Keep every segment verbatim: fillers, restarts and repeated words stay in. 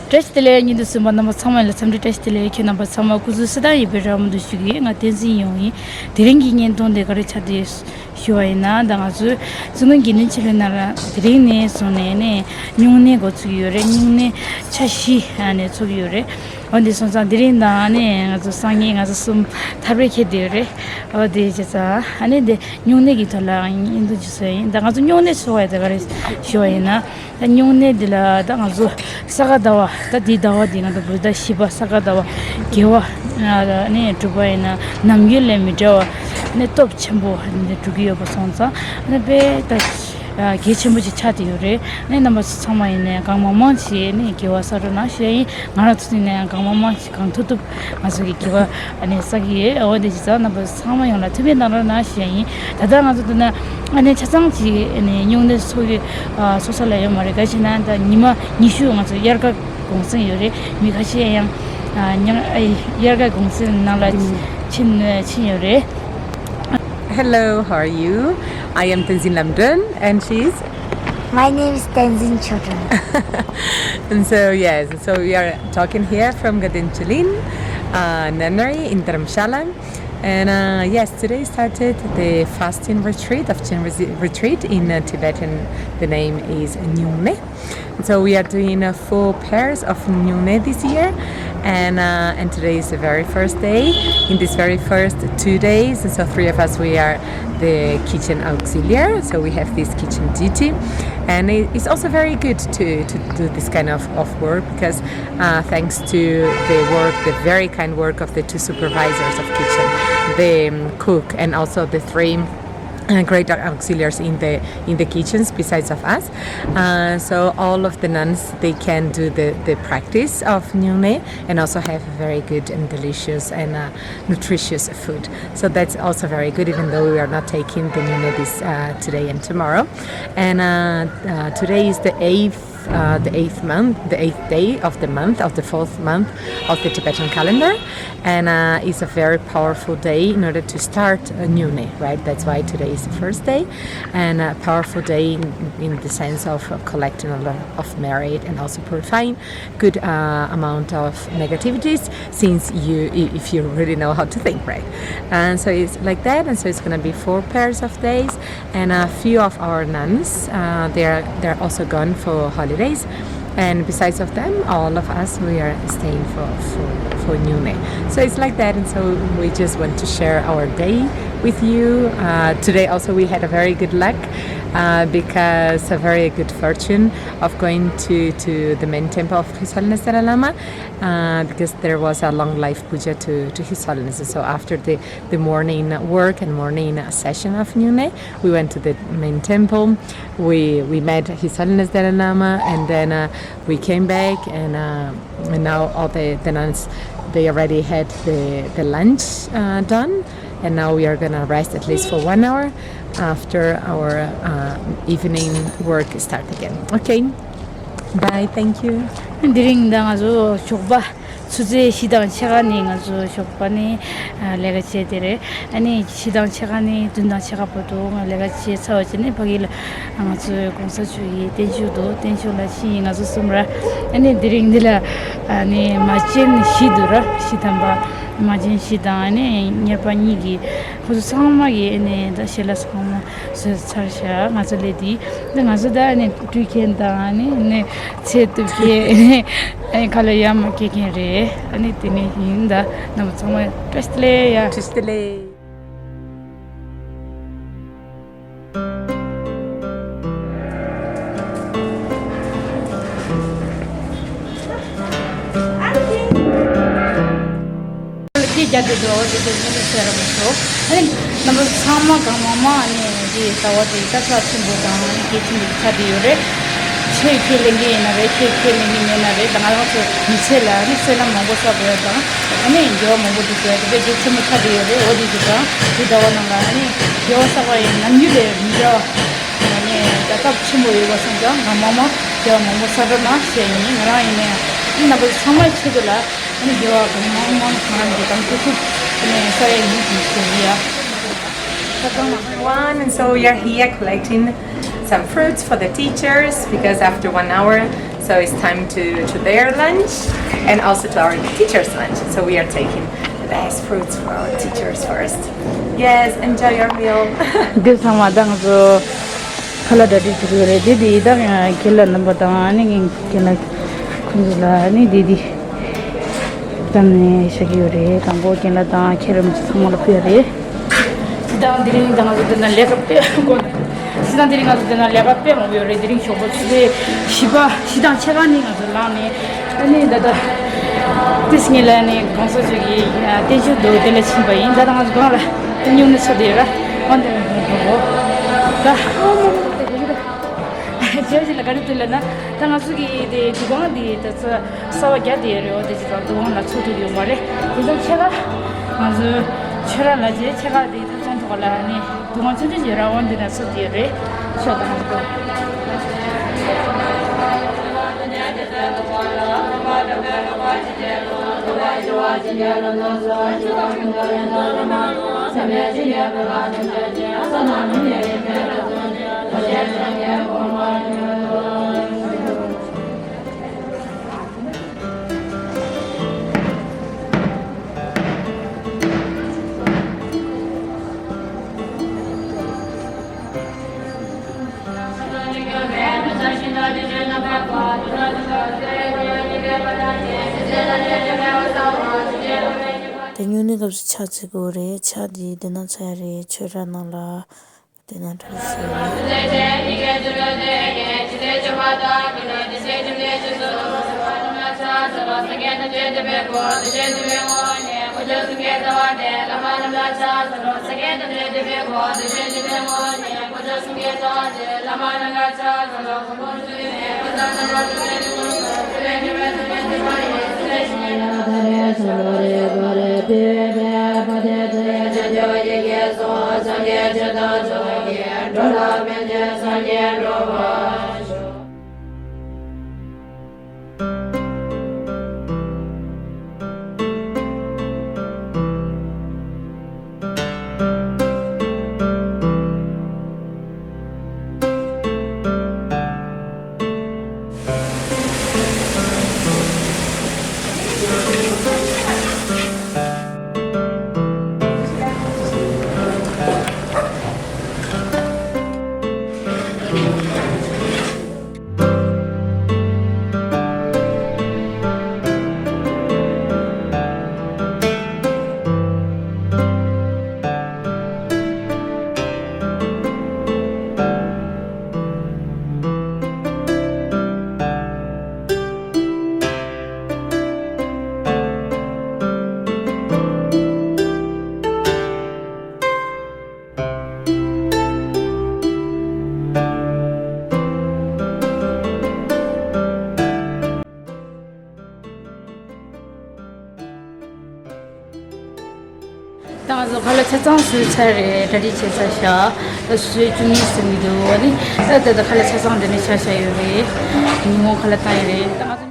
བཀྲ་ཤིས་བདེ་ལེགས། ཉིན་དུ་སུན་པ་རྣམ་པ་ཚང་མ་ལ་འཚམས་འདྲི་བཀྲ་ཤིས་བདེ་ལེགས། ཁྱེད་རྣམ་པ་ཚང་མ་སྐུ་གཟུགས་གསལ་ཐང་ཡིན་པའི་རེ་བ་མུ་མཐུད་ཞུ་གི་ཡིན། ང་བསྟན་འཛིན་ཡོང་ཡིན། དེ་རིང་གི་བརྙན་ཐུང་དེ་ག་རེ་ཆགས་བསྡད་ཞུ་བ་ཡིན་ན། ད་ང་ཚོའི་བཙུན་དགོན་དགེ་འདུན་ཆོས་གླིང་ནང་ལ་དེ་རིང་ནས་བཟུང་ནས་ནས་སྨྱུང་གནས་འགོ་ཚུགས་ཀྱི་ཡོད་རེད། སྨྱུང་གནས་ཆ་བཞི་ནས་ཚུགས་ཀྱི་ཡོད་རེད། འོ་འདི་སོང་ཙང་དེ་རིང་ནང་ནས་ང་ཚོ་སང་ཉིན་ང་ཚོ་གསུམ་ཐར་པའི་ཁྱེར་བསྡད་ཡོད་རེད། འོ་དེ་བྱས་ཙང་ཨ་ནི་དེ་སྨྱུང་གནས་ཀྱི་ཐོག་ལ་བརྙན་ཐུང་ཅིག་བཟོས་ཡིན། ད་ང་ཚོ་སྨྱུང་གནས་ཚུགས་པ་ཡིན། ད་ག་རེ་ཞུ་བ་ཡིན་ན། ད་སྨྱུང་གནས་འདི་ལ་ད་ང་ཚོ་ས་ག་ཟླ་བ། ད་འདི་ཟླ་བ་འདི་ང་ཚོ་བོད་ཟླ་བཞི་པ་ས་ག་ཟླ་བ་དགེ་བ་ནས་གྲུབ་པ་ཡིན་ན་ནམ་རྒྱུན་ལས་མི་འདྲ་བ་ནས་སྟོབས་ཆེན་པོ་འདི་འགྲོ་གི་ཡོད་པ་སོང་ཙང་ནས་དཔེ་ད་གལ་ཆེན་པོ་ཅིག་ཆགས་བསྡད་ཡོད་རེད། ནས་རྣམ་པ་ཚོ་ཚང་མ་ཡིན་ནས་གང་མང་མང་ཞིག་ནས་དགེ་བ་བསགས་རོགས་གནང་ཞུ་ཡ་ཡིན། ང་རང་ཚོ་ནས་ཡང་གང་མང་མང་ཞིག་གང་ཐུབ་ཐུབ་ང་ཚོ་གི་དགེ་བ་ཨ་ནི་བསགས་ཀྱི་ཡོད། འོ་དེ་བྱས་ཙང་རྣམ་པ་ཚང་མ་ཡོངས་ལ་ཐུགས་ཕན་གནང་རོགས་གནང་ཞུ་ཡ་ཡིན། ད་ལྟ་ང་ཚོ་འདི་ན་ཨ་ནི་ཆ་ཚང་གཅིག་ཨ་ནི་སྨྱུང་གནས་ཚོགས་ཀྱི་ཚོགས་ས་ལ་ཡོད་མ་རེད། ག་ཅི་ན་ད་ཉི་མ་ཉི་ཤུ་ང་ཚོ་དབྱར་ཁ་གུང་སེང་ཡོད་རེད། མི་ཁ་ཤས་ཡང་ཨ་ཉང་ཨ་དབྱར་ཁ་གུང་སེང་ནང་ལ་ཕྱིན་ཕྱིན་ཡོད་རེད། Hello, how are you? I am Tenzin Lamdun, and she's My name is Tenzin Choton. And so, yes, so we are talking here from Gadin Chulin, uh, Nunnery in Dharamshala. And uh, yes, today started the fasting retreat of Chin Resi- retreat in uh, Tibetan. The name is Nyungne. So we are doing uh, four pairs of Nyungne this year, and uh, and today is the very first day. In this very first two days, so three of us, we are the kitchen auxiliary. So we have this kitchen duty, and it, it's also very good to to do this kind of of work because uh, thanks to the work, the very kind work of the two supervisors of kitchen, the um, cook, and also the three uh, great auxiliaries in the in the kitchens besides of us. Uh, so all of the nuns, they can do the, the practice of nyungne and also have very good and delicious and uh, nutritious food. So that's also very good, even though we are not taking the nyungne this uh, today and tomorrow. And uh, uh, today is the eighth uh, the eighth month, the eighth day of the month, of the fourth month of the Tibetan calendar. And uh, it's a very powerful day in order to start a new day, right? That's why today is the first day. And a powerful day in, in the sense of uh, collecting a lot of merit and also purifying good uh, amount of negativities, since you, if you really know how to think, right? And so it's like that. And so it's going to be four pairs of days. And a few of our nuns, uh, they are they're also gone for holidays. And besides of them, all of us, we are staying for for for Nyune. So it's like that, and so we just want to share our day with you. Uh, today also we had a very good luck uh, because a very good fortune of going to to the main temple of His Holiness Dalai Lama uh, because there was a long life puja to to His Holiness. So after the the morning work and morning session of Nyune, we went to the main temple. We we met His Holiness Dalai Lama, and then uh, we came back, and, uh, and now all the, the nuns, they already had the, the lunch uh, done, and now we are gonna rest at least for one hour after our uh, evening work start again. Okay, bye, thank you. དེ་རིང་ད་ང་ཚོ་ཞོགས་པ་ཆུ་ཚོད་བཞི་དང་ཕྱེད་ཀ་ནས་ང་ཚོ་ཞོགས་པ་ནས་ཨ་ལས་ཀ་བྱས་དེ་རེད། ཨ་ནི་བཞི་དང་ཕྱེད་ཀ་ནས་བདུན་དང་ཕྱེད་ཀ་བར་དུ་ང་ལས་ཀ་བྱས་ཚར་བ་བྱས་ནས་ཕ་གི་ལ་ང་ཚོའི་གོང་ས་མཆོག་གི་བརྟན་བཞུགས་འདུག་བརྟན་བཞུགས་ལ་ཕྱིན་ཡིན་ང་ཚོ་གསུམ་ར། ཨ་ནི་དེ་རིང་འདི་ལ་ཨ་ནི་མ་བྱན་བཞི་འདུག་ར། བཞི་ཐམ་པ་མ་བྱན་བཞི་དང་ཨ་ནི་གཉེར་པ་གཉིས་ཀྱིས་ཁོ་ཚོ་ཚང་མ་གིས་ཨ་ནི་ད་ཞལ་ལག་ཚང་མ་བཟོས་ཚར་བཞག་ང་ཚོ་ལས་དེ་ད་ང་ཚོ་ད་ཨ་ནི་སྤྲུལ་མཁན་དང་ཨ་ནི་ཨ་ནི་ཚེ་གཏུབ་མཁན་ཨ་ནི་ཁ་ལ་ཡ་མ་སྐྱེ་མཁན་རེད། ཨ་ནི་དེ་ནས་ཡིན་ད་རྣམ་པ་ཚང་མ་བཀྲ་ཤིས་བདེ་ལེགས་ཡ། བཀྲ་ཤིས་བདེ་ལེགས། སྐད་རྒྱག་དུས་འགྲོ་བ་དེ་ཚོ་ངོ་ནས་བཤད་ར་མི་ཆོག་ཨ་ནི་རྣམ་པ་ཚང་མ་གང་མང་མང་ཨ་ནི་འདི་ལྟ་བ་དེ་ད་ཚགས་ཆེན་པོ་དང་ཨ་ནི་གལ་ཆེན་པོ་ཆགས་བསྡད་ཡོད་རེད། ཆོས་ཁས་ལེན་གྱི་ཡིན་ན་རེད། ཆོས་ཁས་ལེན་གྱི་མེད་ན་རེད། ད་ང་རང་ཚོ་མི་ཚེ་ལ་ཨ་ནི་བསོད་ནམས་མང་པོ་བསགས་དགོས་ཡ་དང་ཨ་ནི་དགེ་བ་མང་པོ་སྒྲུབ་དགོས་ཡ་དེ་དཔེ་གལ་ཆེན་པོ་ཆགས་བསྡད་ཡོད་རེད། འོ་དེ་དེ་དང་དེ་ལྟ་བ་རྣམས་ལ་ཨ་ནི་དགེ་བ་བསགས་པ་ཡིན་ནམ་རྒྱུན་ལས་མི་འདྲ་བ་ཨ་ནི་ད་སྟོབས་ཆེན་པོ་ཡོད་པ་སོང་ཙང་ང་མང་མང་དགེ་བ་མང་པོ་བསགས་རོགས་གནང་ཞེས་ཡིན། ང་རང་ཡིན་ནའི་ཨ་ནི་རྣམ་པ་ཚང་མའི་ཆེད་དུ་ལ་ཨ་ནི་དགེ་བ་གང་མང་མང་ང་རང་གིས་གང་ཐུབ་ཐུབ་ཨ་ནི་བསགས་ཡ་ཡིན་ཞེས་ཞུ་གི་ཡ། Everyone, and so we are here collecting some fruits for the teachers because after one hour, So it's time to, to their lunch and also to our teachers' lunch. So we are taking the best fruits for our teachers first. Yes, enjoy your meal. འདི་ཚང་མ་དང་ཚོ་ཁ་ལག་གྲ་སྒྲིག་བྱེད་ཀྱི་ཡོད་རེད། འདི་འདི་ད་རྒན་ལགས་རྣམ་པ་དང་ཨ་ནི་རྒན་ལགས་ཁོང་ཚོ་ལ་ཨ་ནི་འདི་འདི་བཏང་ནས་བཞག་གི་ཡོད་རེད། དང་པོ་རྒན་ལགས་དང་ཁྱེད་རང་ཚོ་ཚང་མ་ལ་ཕུལ་ཡ་རེད། སྤྱིར་བཏང་དེ་རིང་ད་ང་ཚོ་འདི་ན་ལས་ཀ་དཔེ་དགོས། སྤྱིར་བཏང་དེ་རིང་ང་ཚོ་འདི་ན་ལས་ཀ་དཔེ་མང་པོ་ཡོད་རེད། དེ་རིང་ཞོགས་པ་ཆུ་ཚོད་བཞི་པ་བཞི་དང་ཕྱེད་ཀ་ནས་ང་ཚོ་ལངས་ནས་ཨ་ནི་ད་ལྟ་ཏིས་ངེད་ལ་ནི་གོང་ས་མཆོག་གི་བརྟན་བཞུགས་འདུག་དེ་ལ་ཕྱིན་པ་ཡིན། ད་ལྟ་ང་ཚོ་སྒང་ལ་སྨྱུང་གནས་ཚོ་དེ་ར་ཨོ་འདི་ནས་འགྲོ་གོ། ད་ཨོ་མོ་དེ་གོ་གི་ད་ཇོ་ཞིག་ལ་ག་རེ་དུས་ལ་ན་ད་ང་ཚོ་གི་དེ་འདུ་ཁང་དེ་ད་ཚོ་གསར་པ་རྒྱག་བསྡད་ཡོད་རེད། འོ་དེ་ཅི་ཙང་འདུ་ཁང་ལ་ཚོགས་ཐུབ་ཡོད་མ་རེད། དེ་ཚོ་ཕྱེད་ཀ་ང་ཚོ་ཆོས་ར་ལ་རྗེས་ཕྱེད་ཀ་དེ་ཐབ་ཚང་ཐོག་ལ་ནི་འདུ་ཁང་ཆུང་ཆུང་ཞིག་ར་འོ་འདི་ན་ཚོགས་བསྡད་ཡོད་རེད། ཤོག་དང་ཚོ། དེ་སྨྱུང་གནས་སྐབས་སུ་ཕྱག་འཚལ་དགོས་རེད། ཕྱག་འདི་འདི་ན་འཚལ་ཡ་རེད། ཆོས་ར་ནང་ལ། དེ་ན་གྲོལ་ཞིག་རེད། ད་ང་ཚོ་ཁ་ལག་ཆ་ཚང་བཟོས་ཚར་རེད། གྲ་སྒྲིག་བྱས་ཚར་ཤག་ད་བཟོས་བཅུག་མིན་ཟེར་གྱི་འདུག་ཨ་ནི་ད་ད་ད་ཁ་ལག་ཆ་ཚང་འདི་ནས་ཆ་བཞག་ཡོད་རེད། ཉིན་མོ་ཁ་ལག་བཏང་ཡོད་རེད། ད་ང་ཚོ།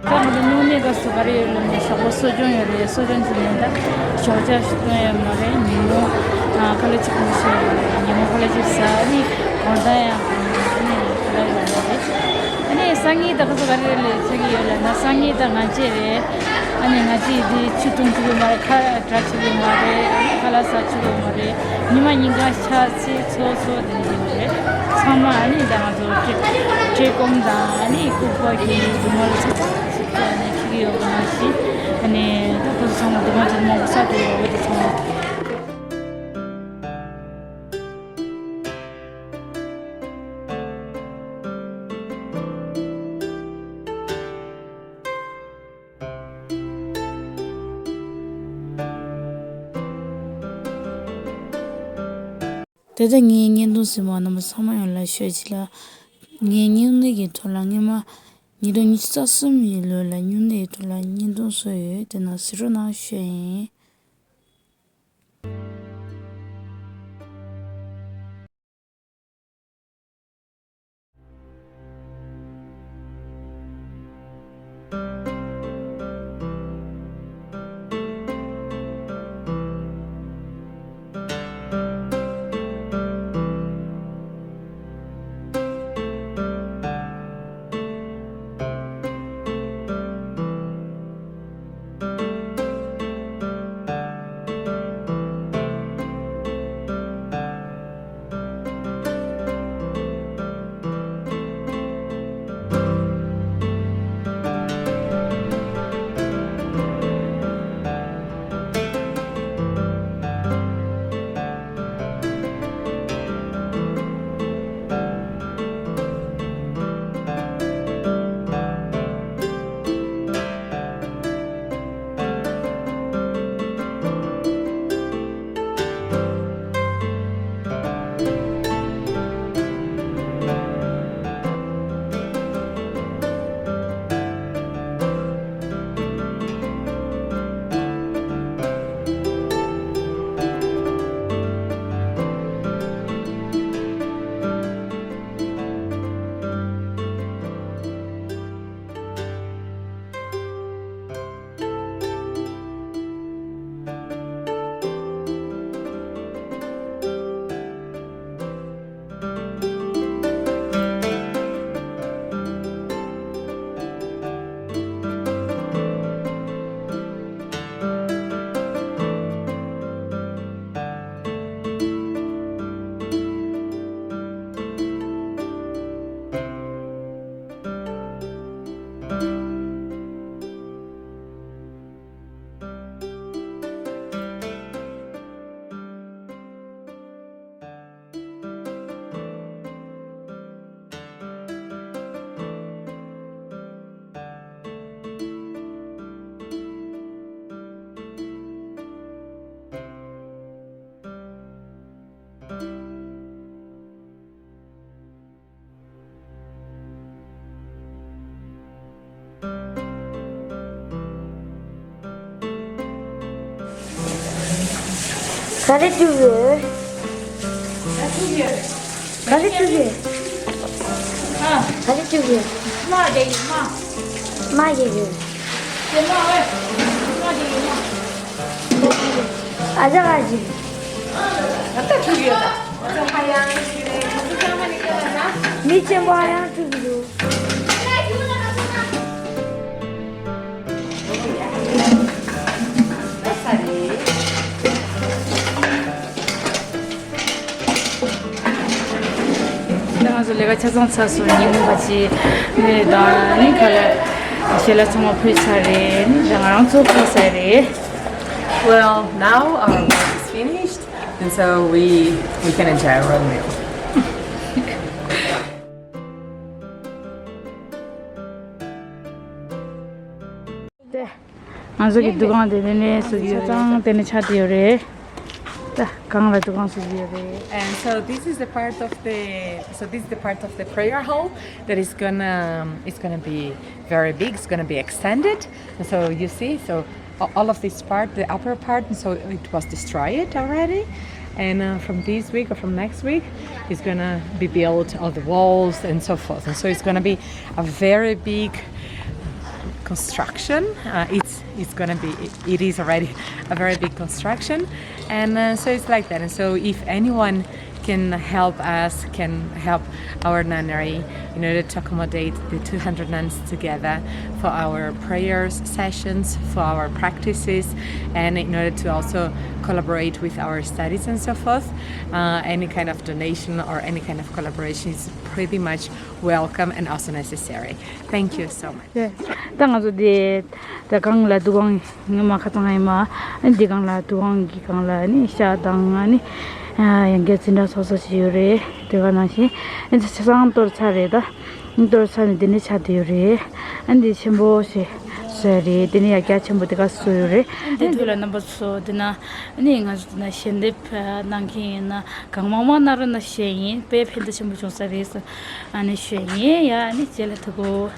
ད་ང་ཚོ་སྨྱུང་གནས་སྐབས་སུ་ག་རེ་ཡོད་ལབ་ན་ཞོགས་པ་གསོ་སྦྱོང་ཡོད་རེད། གསོ་སྦྱོང་བྱས་ནས་ད་ཞོགས་ཇ་ཞིག་བཏུང་ཡོད་མ་རེད། ཉིན་མོ་ཨ་ཁ་ལག་གཅིག་པུ་ཞིག་ཡོད་རེད། ཉིན་མོ་ཁ་ལག་གཅིག་ཟ། ཨ་ནི་དགོང་དག་ཡང་ཨ་ནི་ཁ་ལག་ཡོད་མ་རེད། ཨ་ནི་སང་ཉིན་ད་ག་ཚོད་ག་རེ་ལས་བྱེད་ཀྱི་ཡོད་ལབ་ན་སང་ཉིན་ད་ང་བཅས་རེད། ཨ་ནི་ང་བཅས་འདི་ཆུ་འཐུང་ཆོག་གི་མ་རེད། ཁ་འབྲག་ཆོག་གི་མ་རེད། ཨ་ནི་ཁ་ལག་ཟ་ཆོག་གི་མ་རེད། ཉི་མ་ཉིན་གང་ཕྱག་འཚལ་ཚོགས་གསོག་དེ་འདྲ་ཡོད་རེད། ཚང་མ་ཨ་ནི་ད་ང་ཚོ་བཀྲེས་སྐོམ་དང་ཨ་ནི་ལྐུགས་པ་གི་སྒྱུ་མ་ལ་ཆ་ཚང་ཞིག་ཨ་ནི་འཁྱེར་གྱི་ཡོད་པ་ནང་བཞིན་ཨ་ནི་ད་ཁོ་ཚོ་ཚང་མ་སྡུག་བསྔལ་ཅན་མང་པོ་བསགས་བསྡད་ཡོད་རེད། དེ་ཚང་མ། དེ་ལྟར་ངའི་བརྙན་ཐུང་གཟིགས་མཁན་རྣམ་པ་ཚང་མ་ཡོངས་ལ་ཞུ་ཡ་ཅིག་ལ། ངའི་སྨྱུང་གནས་ཀྱི་ཐོག་ལ་སྔོན་མ་ཉིས་སྟོང་ཉི་ཤུ་རྩ་གསུམ་ཡི་ལོ་ལ་སྨྱུང་གནས་ཀྱི་ཐོག་ལ་བརྙན་ཐུང་བཟོས་ཡོད། དེ་ནང་གཟིགས་རོགས་གནང་ཞུ་ཡ་ཡིན། ག་རེ་བཅུག་ཡོད། ག་རེ་བཅུག་ཡོད། ཨ། ག་རེ་བཅུག་ཡོད། མ་རེད་མ། མ་རེད་ཡོད། དེ་མ་ཨེ། མ་རེད་མ། ཨ་ཅག་ཨ་ཅིག་ད་ལྟ་བཅུག་ཡོད་ད། མི་ཆེན་པོ་ཧ་ཡང་བཅུག་གི་འདུག་ད་ང་ཚོ་ལས་ཀ་ཆ་ཚང་ཚར་སོང་། ཉིན་མོ་བ་ཅི་ནི་དང་ནི་ག་ལ་ཞལ་ལག་ཚང་མ་ཕུལ་ཚར་རེད། ནི་ང་རང་ཚོ་ཕུལ་ཚར་རེད། Well, now our work is finished, and so we we can enjoy our meal. ང་ཚོ་གི་འདུ་ཁང་དེ་ནས་ནས་བཟོ་གི་ཡོད་རེད། ཆ་ཚང་དེ་ནས་ཆགས་བསྡད་ཡོད་རེད། ད་སྒང་ལ་འདུ་ཁང་བཟོ་གི་ཡོད་རེད། And so this is the part of the, so this is the part of the prayer hall that is gonna, it's gonna be very big, it's gonna be extended. And so you see, so a- all of this part, the upper part, so it was destroyed already. And uh, from this week or from next week, it's gonna be built, all the walls and so forth. And so it's gonna be a very big construction. Uh, it's it's gonna be, it, it is already a very big construction, and uh, so it's like that. And so if anyone can help us, can help our nunnery in order to accommodate the two hundred nuns together for our prayers sessions, for our practices, and in order to also collaborate with our studies and so forth, uh, any kind of donation or any kind of collaboration is pretty much welcome and also necessary. Thank you so much. ད་ང་ཚོ་འདི་ད་སྒང་ལ་འདུ་ཁང་ངོ་མ་ཁ་ཚང་ཡིན་མ། ཨ་འདི་སྒང་ལ་འདུ་ཁང་གི་སྒང་ལ་ནི་ཤ་དང་ཨ་ནི་ཡང་བསྐྱར་འཛིན་གྲྭ་ཚོགས་ས་ཞིག་ཡོད་རེད། དེ་ག་ནང་བཞིན་ཨ་ཆ་ཚང་གཏོར་ཚར་རེད། ད་གཏོར་ཚར་ནས་འདི་ནས་ཆགས་བསྡད་ཡོད་རེད། ཨ་འདི་ཆེན་པོ་ཞིག་རེད། དེ་ནས་ཡང་རྒྱ་ཆེན་པོ་དེ་ག་བཟོས་ཡོད་རེད། དེ་དུས་ལ་རྣམ་པ་ཚོ་དེ་ན་ཨ་ནི་ང་ཚོ་དེ་ན་ཞལ་འདེབས་གནང་མཁན་ཡིན་ན་གང་མང་མང་གནང་རོགས་གནང་ཞུ་ཡིན། དཔེ་ཕན་ཐོགས་ཆེན་པོ་བྱུང་ས་རེད་ཟེར་ཨ་ནི་ཞུ་ཡིན། ཡ་ཨ་ནི་རྗེས་ལ་ཐུག་གོ།